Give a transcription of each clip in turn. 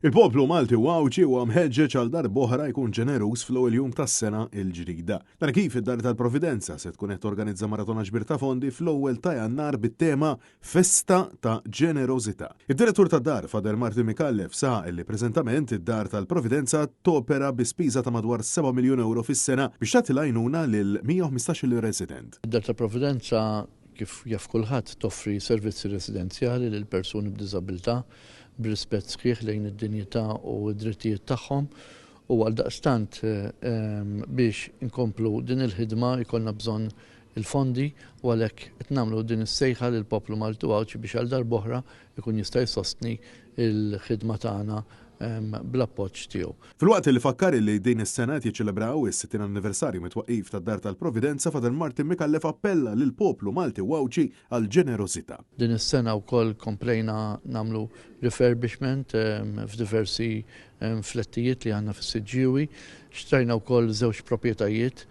Il-poplu Malti u Għawdxi huwa mħeġġeġ għal darb'oħra jkun ġeneruż fl-ewwel jum tas-sena l-ġdida. Dan kif id-Dar tal-Providenza se tkun qed torganizza maratona ġbir ta' fondi fl-ewwel ta' Jannar bit-tema Festa ta' Ġenerożità. Id-Direttur tad-Dar, Father Martin Micallef, saħaq li preżentament id-Dar tal-Providenza topera bi spiża ta' madwar seba' miljun ewro fis-sena biex tagħti l-għajnuna lil 115-il resident. Id-Dar tal-Providenza, kif jaf kulħadd, toffri servizzi residenzjali lil persuni b'diżabilità b'rispett sħiħ lejn id-dinjità u d-drittijiet tagħhom u għaldaqstant biex inkomplu din il-ħidma jkollna bżonn il-fondi u għalhekk qed nagħmlu din is-sejħa lill-poplu Malti u Għawdxi biex għal darb'oħra jkun jista' jsostni l-ħidma tagħna bl-appoġġ tiegħu. Filwaqt li fakkar li din is-sena qed jiċċelebraw is-60 anniversarju mit-twaqqif tad-Dar tal-Providenza, Father Martin Micallef appella lill-poplu Malti u Għawdxi għall-ġenerożità. Din is-sena wkoll komplejna nagħmlu refurbishment f'diversi flettijiet li għandna fis-Siġġiewi. Xtrajna wkoll żewġ proprjetajiet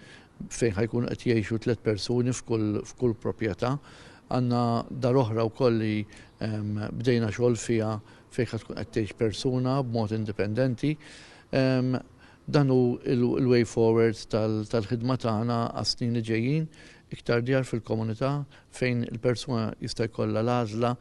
fejn ħa jkunu qed jgħixu tliet persuni f'kull proprjetà. Għandna dar oħra wkoll li bdejna xogħol fiha fejn ħa tkun qed tgħix persuna b'mod indipendenti. Dan hu l-way forward tal-ħidma tagħna għas-snin li ġejjin, iktar djar fil-komunità fejn il-persuna jista' jkollha l-għażla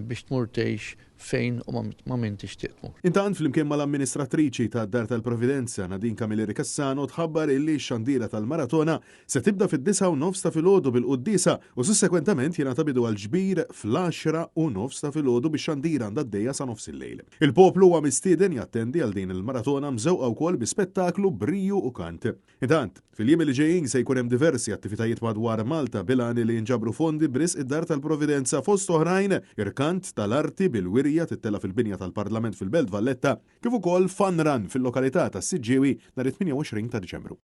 biex tmur tgħix fejn u ma' min tixtieq tmur. Intant, flimkien mal-amministratriċi tad-Dar tal-Providenza, Nadine Camilleri Cassano, tħabbar illi x-xandira tal-maratona se tibda fid-disgħa u nofs ta' filgħodu bil-quddiesa u sussekwentament jingħata bidu għall-ġbir fl-għaxra u nofs ta' filgħodu bix-xandira għandha għaddejja sa nofsillejl. Il-poplu huwa mistieden jattendi għal din il-maratona mżewqa wkoll bi spettaklu, briju u kant. Intant, fil-jiem li ġejjin se jkun hemm diversi attivitajiet madwar Malta bil-għan li jinġabru fondi b'risq id-Dar tal-Providenza fost oħrajn irkant tal-arti bil-wirja tittella' fil-binja tal-Parlament fil-Belt Valletta kif ukoll fun run fil-lokalità tas-Siġġiewi nhar it-28 ta' Diċembru.